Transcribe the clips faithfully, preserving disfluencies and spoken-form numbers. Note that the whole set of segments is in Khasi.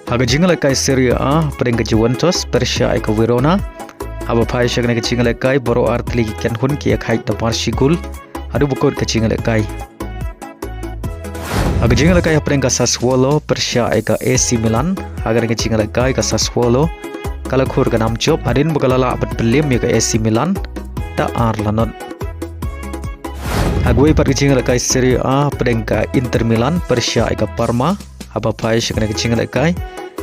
Ha ka jingïalehkai Serie A, hapdeng ka Juventus pyrshah ïa ka Verona, haba phai sha kane ka jingïalehkai baroh artylli ki kynhun ki ïakhaid da bar shi gol haduh ba kut ka jingïalehkai. Ha ka jingïalehkai hapdeng ka Sassuolo pyrshah ïa ka AC Milan, ha kane ka jingïalehkai ka Sassuolo ka la khur ka nam jop hadien ba ka la lah ban pynliem ïa ka AC Milan da ar la not. Ha kawei pat ka jingïalehkai Serie A, hapdeng ka Inter Milan pyrshah ïa ka Parma, haba phai sha kane ka jingïalehkai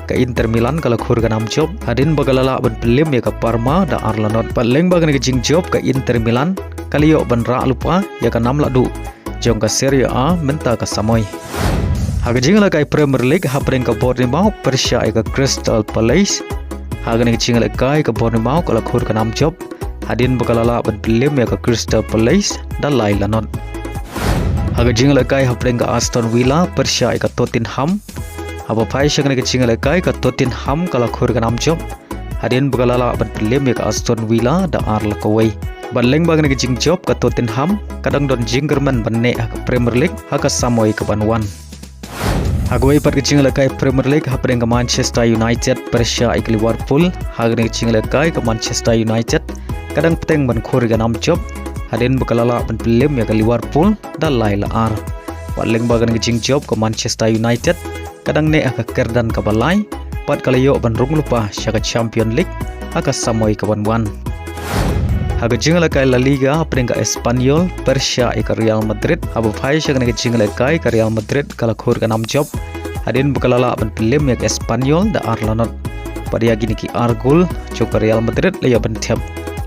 ka Inter Milan ka la khur ka nam jop hadien ba ka la lah ban pynliem ïa ka Parma da ar la not. Bad lyngba kane ka jingjop ka Inter Milan ka la ïoh ban rah lypa ïa ka nam lahduh jong ka Serie A mynta ka samoi. Ha ka jingïalehkai Premier League, hapdeng ka Bournemouth pyrshah ïa ka Crystal Palace, ha kane ka jingïalehkai ka Bournemouth ka la khur ka nam jop hadien ba ka la lah ban pynliem ïa ka Crystal Palace da lai la not. Ha ka jingïalehkai hapdeng ka Aston Villa pyrshah ïa ka Tottenham, haba phai sha kane ka jingïalehkai ka Tottenham ka la khur ka nam jop hadien ba ka la lah ban pynliem ïa ka Aston Villa da ar la kawei. Bad lyngba kane ka jingjop ka Tottenham ka dang don jingkyrmen ban neh ha ka Premier League ha ka samoi ka ban wan. Ha kawei pat ka jingïalehkai Premier League, hapdeng ka Manchester United pyrshah ïa ka Liverpool, ha kane ka jingïalehkai ka Manchester United ka dang bteng ban khur ïa ka nam jop hadien ba ka la lah ban pynliem ïa ka Liverpool da lai la ar. Bad lyngba kane ka jingjop ka Manchester United ka dang neh ha ka kyrdan kaba lai bad ka la ïoh ban rung lypa sha ka Champions League ha ka samoi ka ban wan. Ha ka jingïalehkai La Liga, hapdeng ka Espanyol pyrshah ïa ka Real Madrid, haba phai sha kane ka jingïalehkai ka Real Madrid ka la khur ka nam jop hadien ba ka la lah ban pynliem ïa ka Espanyol da ar la not. Bad ïa kine ki ar gol jong ka Real Madrid la ïoh ban thep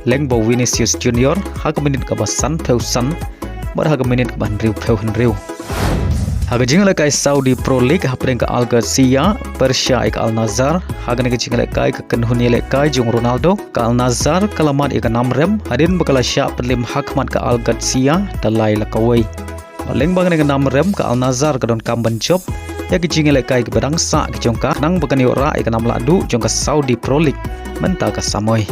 lyngba u Vinicius Junior ha ka minit kaba sanphew san bad ha ka minit kaba hynriewphew hynriew. Ha ka jingïalehkai Saudi Pro League, hapdeng ka Al Qadsiya pyrshah ïa ka Al Nassr, ha kane ka jingïalehkai ka kynhun ïalehkai jong u Ronaldo, ka Al Nassr ka la mad ïa ka nam rem hadien ba ka la shah pynliem ha khmat ka Al Qadsiya da lai la kawei. Lyngba kane ka nam rem ka Al Nassr ka donkam ban jop ïa ki jingïalehkai kiba dang sah ki jong ka khnang ba kan ïoh rah ïa ka nam lahduh jong ka Saudi Pro League mynta ka samoi.